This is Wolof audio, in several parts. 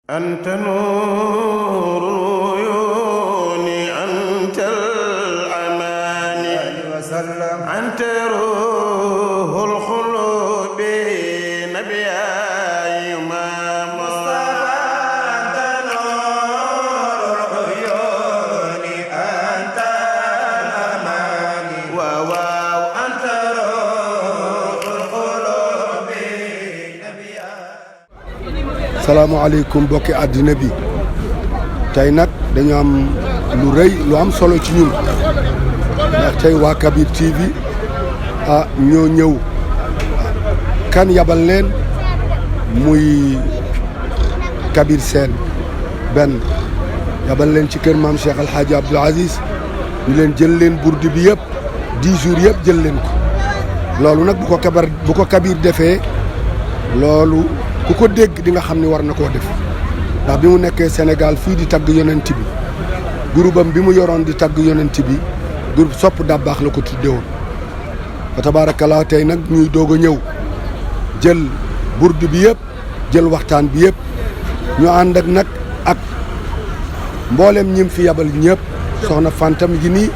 أنت نور العيون أنت الأمان أنت روح القلوب نبيا إمام أنت نور العيون أنت الأمان واو أنت روح القلوب نبيا. salaamaaleykum mbokki àddina bi tey nag dañu am lu rëy lu am solo ci ñun ndax tey waa Kabir TV ñoo ñëw kan yabal leen muy Kabir Sène benn yabal leen ci kër maam Cheikh El Hadj Abdoul Aziz ñu leen jël leen burdu bi yëpp 10 jours yëpp jël leen ko loolu nag bu ko Kabir defee loolu ku ko dégg di nga xam ni war na koo def ndax bi mu nekkee Sénégal fii di tagg yonent bi groupam bi mu yoroon di tagg yonent bi groupe sopp Dabakh la ko tuddee woon fa tabaarakallaa tey nag ñuy doog a ñëw jël burdu bi yëpp jël waxtaan bi yëpp ñu ànd ak nag ak mboolem ñim fi yabal ñëpp soxna Fantam gi nii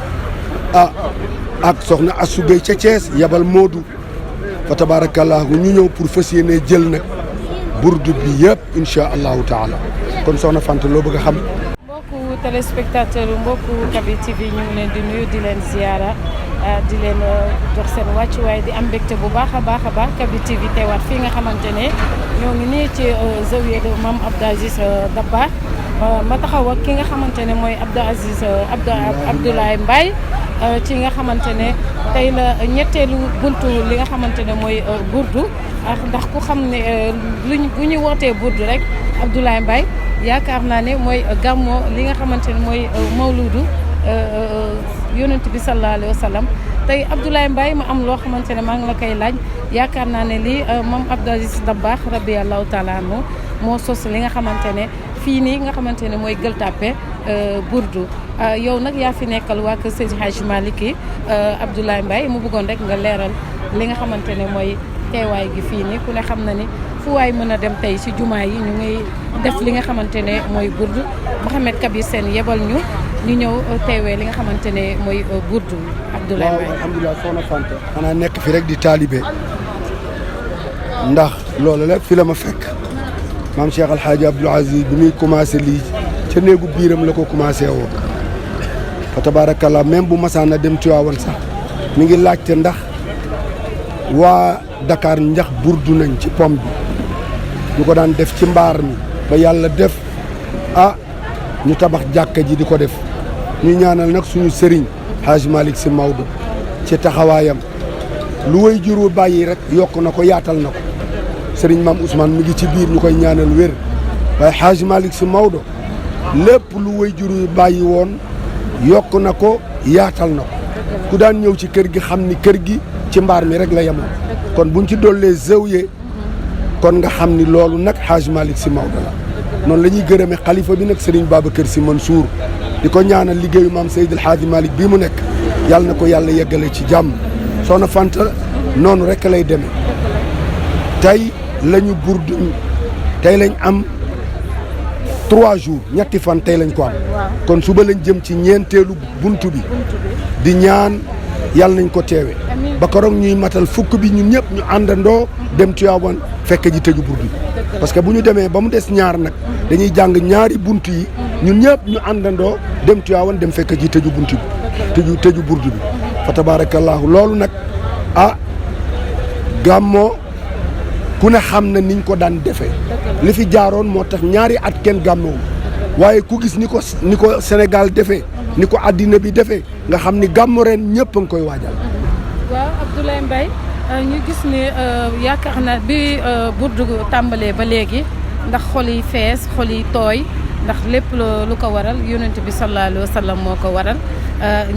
ak soxna Assou Gueye ca Thiès yabal Modou fa tabaarakallaa ñu ñëw pour fas yéene jël nag burdu bi yëpp incha allahu taala kon soxna Fanta loo bëgg a xam. mbokku téléspectateur mbokku Kabir TV ñu ngi leen di nuyu di leen ziara di leen jox seen wàccuwaay di am mbégte bu baax a baax Kabir TV teewaat fii nga xamante ne ñoo ngi nii ci zawiya de Mame Abdou Aziz Dabakh ma taxaw ak ki nga xamante ne mooy Abdoulaye Mbaye ci nga xamante ne tey la ñetteelu buntu li nga xamante ne mooy burdu ndax ku xam ne bu ñu wootee burdu rek Abdoulaye Mbaye yaakaar naa ne mooy gàmmo li nga xamante ne mooy mawludu yonent bi sallallahu alayhi wa sallam tey Abdoulaye Mbaye ma am loo xamante ne maa ngi la koy laaj yaakaar naa ne lii Mame Abdou Aziz Dabakh radiyallahu taala anhu moo sos li nga xamante ne fii nii nga xamante ne mooy Gueule Tapée burdu yow nag yaa fi nekkal waa kër Seydi Hadji Malick yi Abdoulaye Mbaye mu bëggoon rek nga leeral li nga xamante ne mooy teewaay gi fii nii ku ne xam na ni fu waay mën a dem tey si jumaa yi ñu ngi def li nga xamante ne mooy burdu Mouhamed Kabir Sène yebal ñu ñëw teewee li nga xamante ne mooy burdu Abdoulaye Mbaye. waaw alhamdulilah soxna Fanta xanaa nekk fi rek di taalibe ndax loolu la fi la ma fekk maam Cheikh El Hadj Abdoul Aziz bi muy commencé lii ca néegu biiram la ko commencé woon fa tabaarakallah même bu masaana dem Tiwaawan sax mi ngi laajte ndax waa Dakar njax burdu nañ ci pom bi ñu ko daan def ci mbaar mi ba yàlla def ñu tabax jàkka ji di ko def ñu ñaanal nag suñu sëriñ Hadj Malick Sy Maodo ci taxawaayam lu way juru bàyyi rek yokk na ko yaatal na ko sëriñ Maam Ousmane mi ngi ci biir ñu koy ñaanal wér waaye Hadj Malick Sy Maodo lépp lu way juru bàyyi woon yokk na ko yaatal na ko ku daan ñëw ci kër gi xam ni kër gi ci mbaar mi rek la yemoon kon buñ ci dollee zawiya kon nga xam ni loolu nag Hadj Malick Sy Maodo la noonu la ñuy gërëme xalifa bi nag Serigne Babacar Sy Mansour di ko ñaanal liggéeyu maam Seydil Hadji Malick bii mu nekk yàlla na ko yàlla yeggale ci jàmm soxna Fanta noonu rek lay demee tey lañu burdu tey lañ am 3 jours ñetti fan tey lañ ko am kon suba lañ jëm ci ñeenteelu buntu bi di ñaan yàlla nañ ko teewe ba keroog ñuy matal fukk bi ñun ñëpp ñu àndandoo dem Tiwaawan fekk ji tëju burdu bi parce que bu ñu demee ba mu des ñaar nag dañuy jàng ñaari bunt yi ñun ñëpp ñu àndandoo dem Tiwaawan dem fekk ji tëju bunt bi tëju burdu bi fa tabaarakallaahu loolu nag gàmmoo ku ne xam na niñ ko daan defee li fi jaaroon moo tax ñaari at kenn gàmmoowul waaye ku gis ni ko Sénégal defee ni ko àddina bi defee nga xam ni gàmmu ren ñëpp a ngi koy waajal. waaw Abdoulaye Mbaye ñu gis ne yaakaar na bi burdu tàmbalee ba léegi ndax xol yi fees xol yi tooy ndax lépp lu ko waral yonent bi sallallahu alayhi wa sallam moo ko waral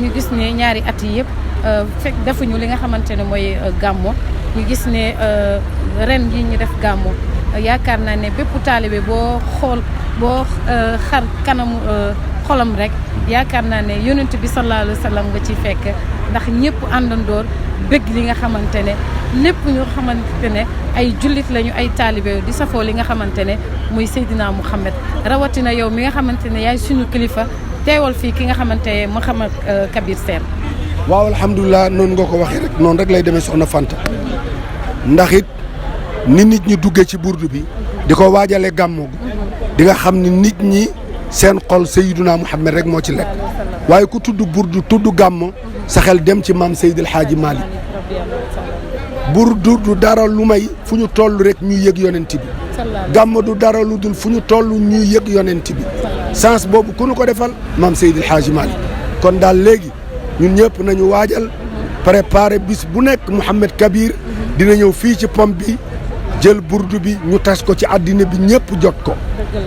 ñu gis ne ñaari at yi yëpp fekk defuñu li nga xamante ne mooy gàmmo ñu gis ne ren yi ñu def gàmmo yaakaar naa ne bépp taalibe boo xar kanamu xolam rek yaakaar naa ne yonent bi sallallahu alayhi wa sallam nga ciy fekk ndax ñëpp àndandoor bëgg li nga xamante ne lépp ñu xamante ne ay jullit lañu ay taalibe di safoo li nga xamante ne muy Seydina Mouhamed rawatina yow mi nga xamante ne yaay suñu kilifa teewal fii ki nga xamante ne Mouhamed Kabir Sène. waaw alhamdulilah noonu nga ko waxee rek noonu rek lay demee soxna Fanta ndax it ni nit ñi duggee ci burdu bi di ko waajalee gàmmu di nga xam ni nit ñi seen xol Seydina Mouhamed rek moo ci lekk waaye ku tudd burdu tudd gàmmu sa xel dem ci maam Seydil Hadji Malick burdu du dara lu may fu ñu toll rek ñuy yëg yonent bi gàmmu du dara lu dul fu ñu toll ñuy yëg yonent bi sens boobu ku ñu ko defal maam Seydil Hadji Malick kon daal léegi ñun ñëpp nañu waajal préparer bis bu nekk Mouhamed Kabir dina ñëw fii ci pom bi jël burdu bi ñu tas ko ci àddina bi ñëpp jot ko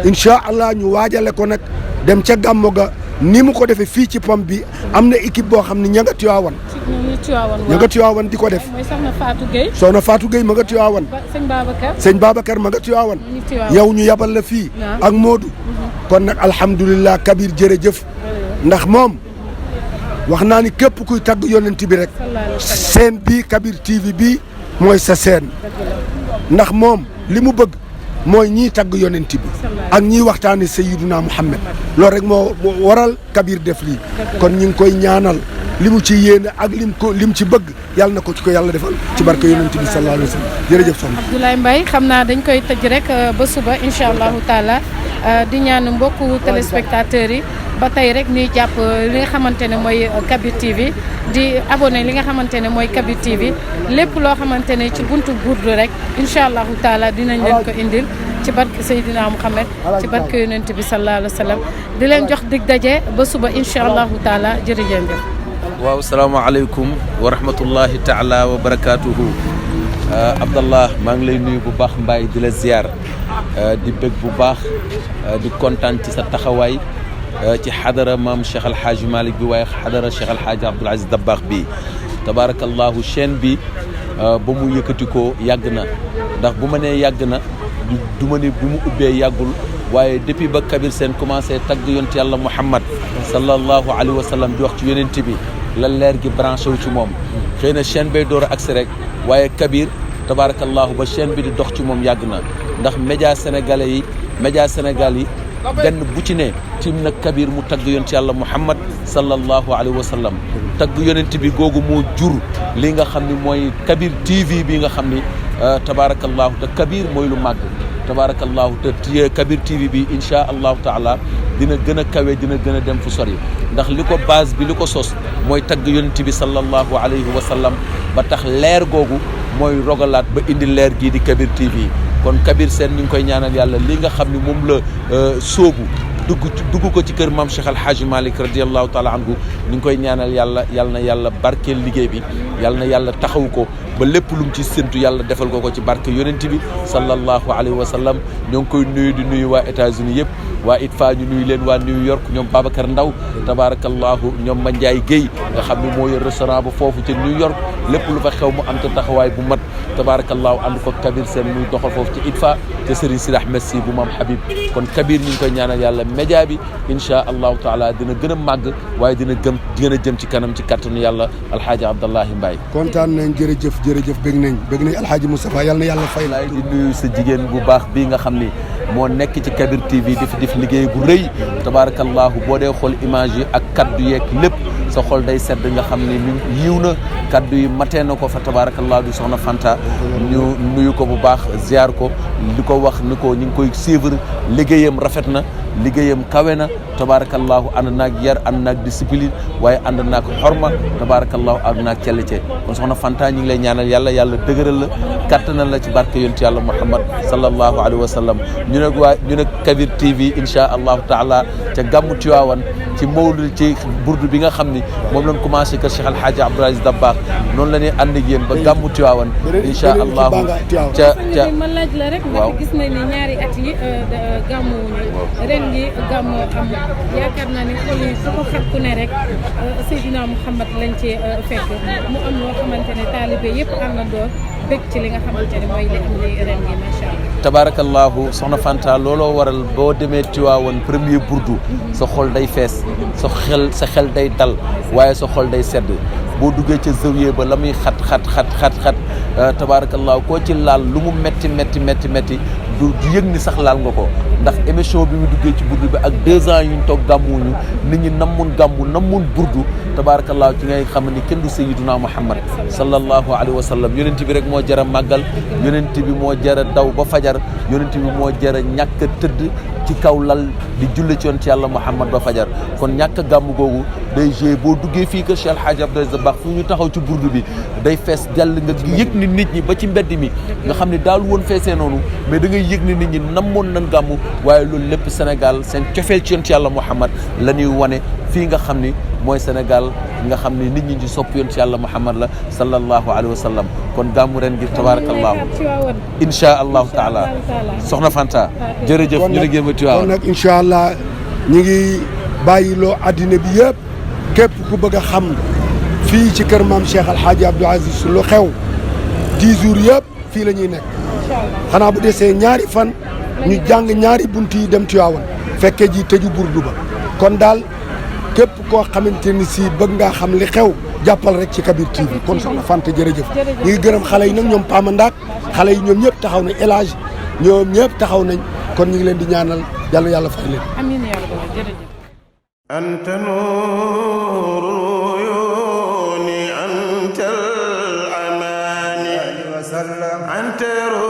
incha allah ñu waajale ko nag dem ca gàmmu ga ni mu ko defee fii ci pom bi am na équipe boo xam ne ña nga Tiwaawan ña nga Tiwaawan di ko def mooy soxna Fatou Gueye soxna Fatou Gueye ma nga Tiwaawan sëñ Babacar ma nga Tiwaawan yow ñu yabal la fii ak Modou kon nag alhamdulilah Kabir jërëjëf ndax moom wax naa ni képp kuy tagg yonent bi rek seen bii Kabir TV bii mooy sa seen ndax moom li mu bëgg mooy ñiy tagg yonent bi ak ñiy waxtaane Sayyiduna Muhammad loolu rek moo waral Kabir def lii kon ñu ngi koy ñaanal li mu ci yéene ak lim ci bëgg yàlla na ko ci ko yàlla defal ci barke yonent bi sallallahu alayhi wa sallam jërëjëf soxna Abdoulaye Mbaye xam naa dañ koy tëj rek ba suba incha allahu taala di ñaan mbokku téléspectateurs yi ba tey rek ñuy jàpp li nga xamante ne mooy Kabir TV di abonné li nga xamante ne mooy Kabir TV lépp loo xamante ne ci buntu burdu rek incha allahu taala dinañ leen ko indil ci barke Seydina Mouhamed ci barke yonent bi sallallahu alayhi wa sallam di leen jox dig daje ba suba incha allahu taala jërëjëf. waaw salaamaaleykum wa rahmatullahi taala wa barakaatuhu Abdallah maa ngi lay nuyu bu baax Mbaye di la ziar di bëgg bu baax di kontaan ci sa taxawaay ci xadara maam Cheikh Al Hadj Malick bi waaye xadara Cheikh Al Hadj Abdoul Aziz Dabakh bi tabaarakallahu chaîne bi ba mu yëkkati ko yàgg na ndax bu ma nee yàgg na du ma ne bu mu ubbee yàggul waaye depuis ba Kabir Sène commencé tagg yonent yàlla Muhammad sallallahu alayhi wa sallam di wax ci yonent bi la leer gi branché wu ci moom xëy na chaîne bay door a agsi rek waaye Kabir tabaarakallahu ba chaîne bi di dox ci moom yàgg na ndax média sénégalais yi benn bu ci ne tim nag Kabir mu tagg yonent yàlla Muhammad sallallahu alayhi wa sallam tagg yonent bi googu moo jur li nga xam ni mooy Kabir TV bi nga xam ni tabaarakallahu te Kabir mooy lu màgg tabaarakallahu te Kabir TV bi incha allahu taala dina gën a kawe dina gën a dem fu sori ndax li ko base bi li ko sos mooy tagg yonent bi sallallahu alayhi wa sallam ba tax leer googu mooy rogalaat ba indi leer gii di Kabir TV kon Kabir Sène ñu ngi koy ñaanal yàlla li nga xam ni moom la sóobu dugg ko ci kër maam Cheikh Al Hadj Malick radiallahu taala anhu ñu ngi koy ñaanal yàlla yal na yàlla barkeel liggéey bi yal na yàlla taxaw ko ba lépp lu mu ci séntu yàlla defal ko ci barke yonent bi sallallahu alayhi wa sallam ñoo ngi koy nuyu di nuyu waa États-Unis yëpp waa ITFA ñu nuyu leen waa New York ñoom Babacar Ndaw tabarakallahu ñoom Mandiaye Guèye nga xam ne moo yor restaurant ba foofu ca New York lépp lu fa xew mu am ca taxawaay bu mat tabarakallahu ànd ko Kabir Sène muy doxal foofu ci ITFA te Serigne Sidi Ahmed Sy bu maam Habib kon Kabir ñu ngi koy ñaanal yàlla média bi inchaa allahu taala dina gën a màgg waaye dina gën a jëm ci kanam ci kattanu yàlla alhaaji Abdallahi Mbaye kontaan nañ jërëjëf bëgg nañ alhaaji Moustapha yàlla na yàlla fay la di nuyu sa jigéen bu baax bii nga xam ni moo nekk ci Kabir TV di fi def liggéey bu rëy tabarakallahu boo dee xool image yi ak kaddu yeeg lépp sa xol day sedd nga xam ni yiw na kaddu yi matee na ko fa tabarakallahu di soxna Fanta ñu nuyu ko bu baax ziar ko di ko wax ni ko ñu ngi koy suivre liggéeyam rafet na liggéeyam kawe na tabarakallahu ànd naag yar ànd naag discipline waaye ànd naag xorma tabarakallahu ànd naag cellite kon soxna Fanta ñu ngi lay ñaanal yàlla dëgëral la kattanal la ci barke yonent yàlla Muhammad sallallahu alayhi wa sallam ñu ne Kabir TV insha allahu taala ca gàmmu Tiwaawan ci mawlud ci burdu bi nga xam ni moom lañ commencé kër Cheikh Al Hadj Abdoul Aziz Dabakh noonu la ñuy ànd ak yéen ba gàmmu Tiwaawan insha allahu ca ma laaj la rek ndax gis nañ ni ñaari at yi gàmmu ren gi gàmmu am yaakaar naa ne xol yi fu ko xet ku ne rek Seydina Mouhamed lañ ci fekk mu am loo xamante ne taalibe yëpp àndandoo bëgg ci li nga xamante ne mooy li am li ren gi macha allah tabarakallahu soxna Fanta looloo waral boo demee Tiwaawan premier burdu sa xol day fees sa xel day dal waaye sa xol day sedd boo duggee ca zawiya ba la muy xat tabarakallahu koo ci laal lu mu metti du yëg ni sax laal nga ko ndax émission bi mu duggee ci burdu bi ak 2 ans yuñ toog gàmmuñu nit ñi namoon burdu tabarakallahu ci ngay xam ni kenn du sayyiduna Muhammad sallallahu alayhi wa sallam yonent bi rek moo jara màggal yonent bi moo jara daw ba fajar yonent bi moo jara ñàkk a tëdd ci kaw lal di julle ci yonent yàlla Muhammad ba fajar kon ñàkk a gàmm googu day joué boo duggee fii que Cheikh El Hadj Abdou Aziz Dabakh fu ñu taxaw ci burdu bi day fees dell nga yëg ni nit ñi ba ci mbedd mi nga xam ne daal woon feesee noonu mais da ngay yëg ni nit ñi namoon nañ gàmmu waaye loolu lépp Sénégal seen cofeel ci yonent yàlla Muhammad la ñuy wane fii nga xam ni mooy Sénégal nga xam ni nit ñi ci sopp yonent yàlla Muhammad la sallallahu alayhi wa sallam kon gàmmu ren gi tabarakallahu insha allahu taala soxna Fanta jërëjëf ñu liggéey ma Tiwaawan kon nag incha allah ñi ngi bàyyiloo addina bi yëpp képp ku bëgg a xam fii ci kër maam Cheikh El Hadj Abdou Aziz lu xew 10 jours yëpp fii la ñuy nekk xanaa bu desee ñaari fan ñu jàng ñaari bunt yi dem Tiwaawan fekke ji tëju burdu ba kon daal képp koo xamante ni si bëgg ngaa xam li xew jàppal rek ci Kabir TV kon soxna Fanta jërëjëf ñu ngi gërëm xale yi nag ñoom Pama Ndaak xale yi ñoom ñëpp taxaw nañ élage ñoom ñëpp taxaw nañ kon ñu ngi leen di ñaanal yàlla fay leen amiin yaa rabbal jërëjëf anta nuurul uyuuni anta al amaani anta